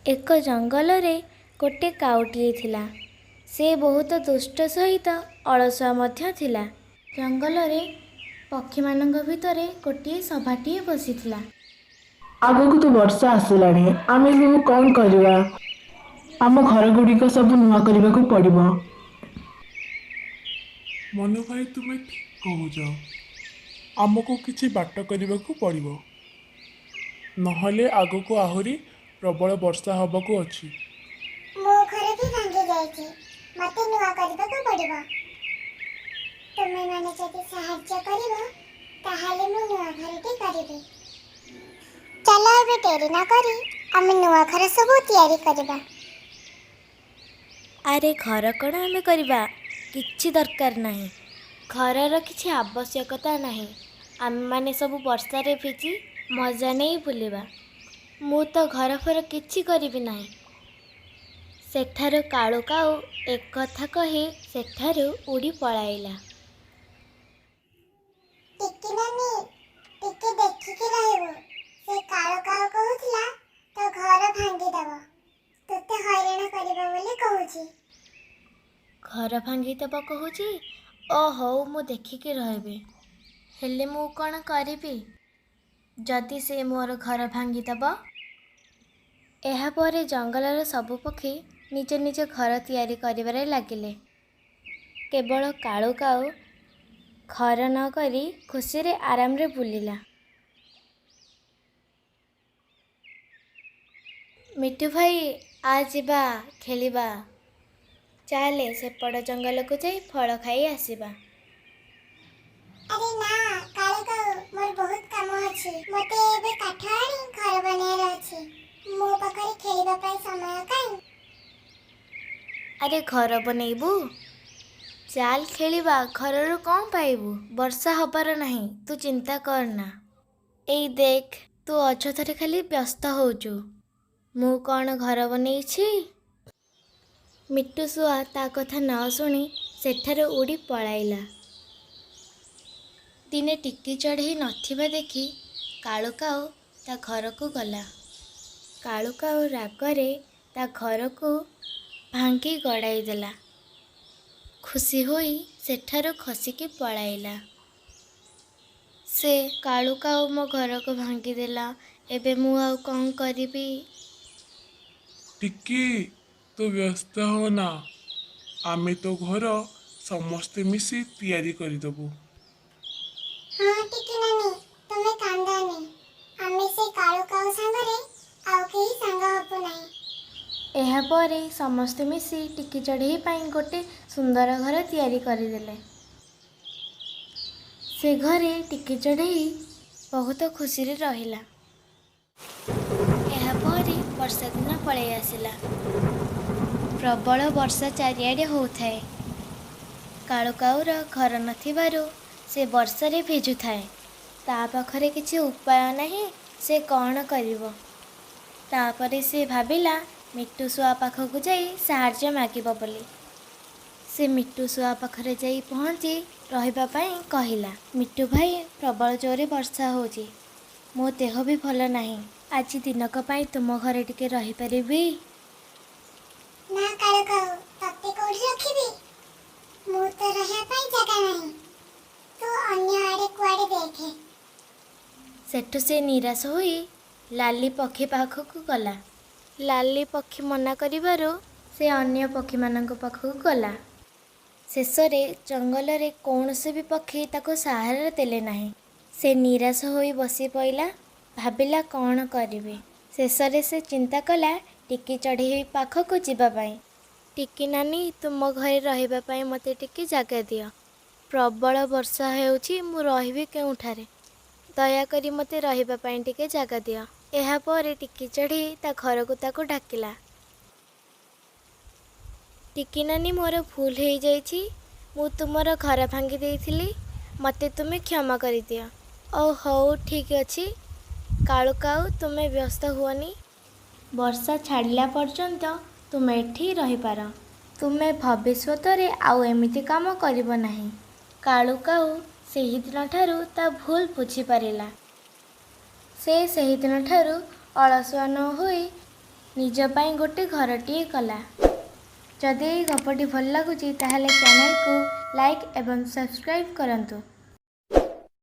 ଏକ ଜଙ୍ଗଲରେ ଗୋଟେ କାଉଟିଏ ଥିଲା। ସେ ବହୁତ ଦୁଷ୍ଟ ସହିତ ଅଳସୁଆ ମଧ୍ୟ ଥିଲା। ଜଙ୍ଗଲରେ ପକ୍ଷୀମାନଙ୍କ ଭିତରେ ଗୋଟିଏ ସଭାଟିଏ ବସିଥିଲା। ଆଗକୁ ତ ବର୍ଷା ଆସିଲାଣି, ଆମେ ସବୁ କ'ଣ କରିବା? ଆମ ଘରଗୁଡ଼ିକ ସବୁ ନୂଆ କରିବାକୁ ପଡ଼ିବ। ମନୁ ଭାଇ, ତୁମେ ଠିକ୍ କହୁଛ। ଆମକୁ କିଛି ବାଟ କରିବାକୁ ପଡ଼ିବ, ନହେଲେ ଆଗକୁ ଆହୁରି ପ୍ରବଳ ବର୍ଷା ହେବାକୁ ଅଛି। ମୋ ଘର ବି ଭାଙ୍ଗି ଯାଇଛି, ମୋତେ ନୂଆ କରିବାକୁ ପଡ଼ିବ। ତୁମେମାନେ ଯଦି ସାହାଯ୍ୟ କରିବ, ତାହେଲେ ମୁଁ ନୂଆ ଘରଟି କରିବି। ଚାଲ, ଏବେ ଡେରି ନ କରି ଆମେ ନୂଆ ଘର ସବୁ ତିଆରି କରିବା। ଆରେ, ଘର କ'ଣ ଆମେ କରିବା? କିଛି ଦରକାର ନାହିଁ, ଘରର କିଛି ଆବଶ୍ୟକତା ନାହିଁ। ଆମେମାନେ ସବୁ ବର୍ଷାରେ ଭିଜି ମଜା ନେଇ ବୁଲିବା। ମୁଁ ତ ଘର ଫର କିଛି କରିବି ନାହିଁ। ସେଠାରୁ କାଳୁ କାଉ ଏକଥା କହି ସେଠାରୁ ଉଡ଼ି ପଳାଇଲା। ଟିକି ନାନୀ, ଟିକେ ଦେଖିକି ରହିବୁ। ସେ କାଳୁ କାଉ କହୁଥିଲା ତୋ ଘର ଭାଙ୍ଗିଦବ, ତୋତେ ହଇରାଣ କରିବ ବୋଲି କହୁଛି। ଘର ଭାଙ୍ଗିଦେବ କହୁଛି? ଓ ହଉ, ମୁଁ ଦେଖିକି ରହିବି। ହେଲେ ମୁଁ କ'ଣ କରିବି ଯଦି ସେ ମୋର ଘର ଭାଙ୍ଗିଦେବ? ଏହାପରେ ଜଙ୍ଗଲର ସବୁ ପକ୍ଷୀ ନିଜ ନିଜ ଘର ତିଆରି କରିବାରେ ଲାଗିଲେ। କେବଳ କାଳୁ କାଉ ଘର ନ କରି ଖୁସିରେ ଆରାମରେ ବୁଲିଲା। ମିଠୁ ଭାଇ, ଆ ଯିବା ଖେଳିବା। ଚାଲେ, ସେପଟ ଜଙ୍ଗଲକୁ ଯାଇ ଫଳ ଖାଇ ଆସିବା। ଆରେ ନା କାଳୁ କାଉ, ମୋର ବହୁତ କାମ ଅଛି। ମୋତେ ଏବେ କାଠ ଆଣି ଘର ବନେଇବାର ଅଛି। ମୋ ପାଖରେ ଖେଳିବା ପାଇଁ ସମୟ କାହିଁ? ଆରେ, ଘର ବନେଇବୁ? ଚାଲ ଖେଳିବା। ଘରରୁ କ'ଣ ପାଇବୁ? ବର୍ଷା ହବାର ନାହିଁ, ତୁ ଚିନ୍ତା କରନା। ଏଇ ଦେଖ, ତୁ ଅଯଥାରେ ଖାଲି ବ୍ୟସ୍ତ ହେଉଛୁ। ମୁଁ କ'ଣ ଘର ବନେଇଛି? ମିଟୁ ଶୁଆ ତା କଥା ନ ଶୁଣି ସେଠାରୁ ଉଡ଼ି ପଳାଇଲା। ଦିନେ ଟିକି ଚଢ଼େଇ ନଥିବା ଦେଖି କାଳୁ କାଉ ତା ଘରକୁ ଗଲା। କାଳୁ କାଉ ରାଗରେ ତା ଘରକୁ ଭାଙ୍ଗି ଗଡ଼ାଇ ଦେଲା। ଖୁସି ହୋଇ ସେଠାରୁ ଖସିକି ପଳାଇଲା। ସେ କାଳୁ କାଉ ମୋ ଘରକୁ ଭାଙ୍ଗିଦେଲା, ଏବେ ମୁଁ ଆଉ କ'ଣ କରିବି? ଟିକି, ତୁ ବ୍ୟସ୍ତ ହୋନା। ଆମେ ତୋ ଘର ସମସ୍ତେ ମିଶି ତିଆରି କରିଦେବୁ। ହଁ ଟିକି ନାନୀ, ତୁମେ କାନ୍ଦନି। ଆମେ ସେ କାଳୁ କାଉ ସାଙ୍ଗରେ ଆଉ କେହି ସାଙ୍ଗ ହବୁ ନାହିଁ। ଏହାପରେ ସମସ୍ତେ ମିଶି ଟିକି ଚଢ଼େଇ ପାଇଁ ଗୋଟେ ସୁନ୍ଦର ଘର ତିଆରି କରିଦେଲେ। ସେ ଘରେ ଟିକି ଚଢ଼େଇ ବହୁତ ଖୁସିରେ ରହିଲା। ଏହାପରେ ବର୍ଷା ଦିନ ପଳେଇ ଆସିଲା। ପ୍ରବଳ ବର୍ଷା ଚାରିଆଡ଼େ ହେଉଥାଏ। କାଳୁ କାଉର ଘର ନଥିବାରୁ ସେ ବର୍ଷାରେ ଭିଜୁଥାଏ। ତା ପାଖରେ କିଛି ଉପାୟ ନାହିଁ, ସେ କ'ଣ କରିବ? ତାପରେ ସେ ଭାବିଲା ମିଟୁ ଶୁଆ ପାଖକୁ ଯାଇ ସାହାଯ୍ୟ ମାଗିବ ବୋଲି। ସେ ମିଟୁ ଶୁଆ ପାଖରେ ଯାଇ ପହଞ୍ଚି ରହିବା ପାଇଁ କହିଲା, ମିଟୁ ଭାଇ, ପ୍ରବଳ ଜୋରରେ ବର୍ଷା ହେଉଛି, ମୋ ଦେହ ବି ଭଲ ନାହିଁ। ଆଜି ଦିନକ ପାଇଁ ତୁମ ଘରେ ଟିକେ ରହିପାରିବି? ନା କାଳୁ କାଉ, ତତେ କୋଉଠି ରଖିବି? ମୁଁ ତ ରହିବା ପାଇଁ ଜାଗା ନାହିଁ। ତୁ ଅନ୍ୟ ଆଡ଼େ କୁଆଡ଼େ ଦେଖେ। ସେଠୁ ସେ ନିରାଶ ହୋଇ ଲାଲି ପକ୍ଷୀ ପାଖକୁ ଗଲା। ଲାଲି ପକ୍ଷୀ ମନା କରିବାରୁ ସେ ଅନ୍ୟ ପକ୍ଷୀମାନଙ୍କ ପାଖକୁ ଗଲା। ଶେଷରେ ଜଙ୍ଗଲରେ କୌଣସି ବି ପକ୍ଷୀ ତାକୁ ସାହାରା ଦେଲେ ନାହିଁ। ସେ ନିରାଶ ହୋଇ ବସି ପଡ଼ିଲା। ଭାବିଲା କ'ଣ କରିବି? ଶେଷରେ ସେ ଚିନ୍ତା କଲା ଟିକି ଚଢ଼େଇ ପାଖକୁ ଯିବା ପାଇଁ। ଟିକି ନାନୀ, ତୁମ ଘରେ ରହିବା ପାଇଁ ମୋତେ ଟିକେ ଜାଗା ଦିଅ। ପ୍ରବଳ ବର୍ଷା ହେଉଛି, ମୁଁ ରହିବି କେଉଁଠାରେ? ଦୟାକରି ମୋତେ ରହିବା ପାଇଁ ଟିକେ ଜାଗା ଦିଅ। ଏହାପରେ ଟିକି ଚଢ଼େଇ ତା ଘରକୁ ତାକୁ ଡାକିଲା। ଟିକି ନାନୀ, ମୋର ଭୁଲ ହେଇଯାଇଛି। ମୁଁ ତୁମର ଘର ଭାଙ୍ଗି ଦେଇଥିଲି। ମୋତେ ତୁମେ କ୍ଷମା କରିଦିଅ। ଓ ହଉ, ଠିକ୍ ଅଛି କାଳୁ କାଉ, ତୁମେ ବ୍ୟସ୍ତ ହୁଅନି। ବର୍ଷା ଛାଡ଼ିଲା ପର୍ଯ୍ୟନ୍ତ ତୁମେ ଏଠି ରହିପାର। ତୁମେ ଭବିଷ୍ୟତରେ ଆଉ ଏମିତି କାମ କରିବ ନାହିଁ। କାଳୁ କାଉ ସେହିଦିନଠାରୁ ତା ଭୁଲ ବୁଝିପାରିଲା। ସେ ସେହିଦିନଠାରୁ ଅଳସୁଆ ନ ହୋଇ ନିଜ ପାଇଁ ଗୋଟେ ଘରଟିଏ କଲା। ଯଦି ଏହି ଗପଟି ଭଲ ଲାଗୁଛି, ତାହେଲେ ଚ୍ୟାନେଲକୁ ଲାଇକ୍ ଏବଂ ସବସ୍କ୍ରାଇବ୍ କରନ୍ତୁ।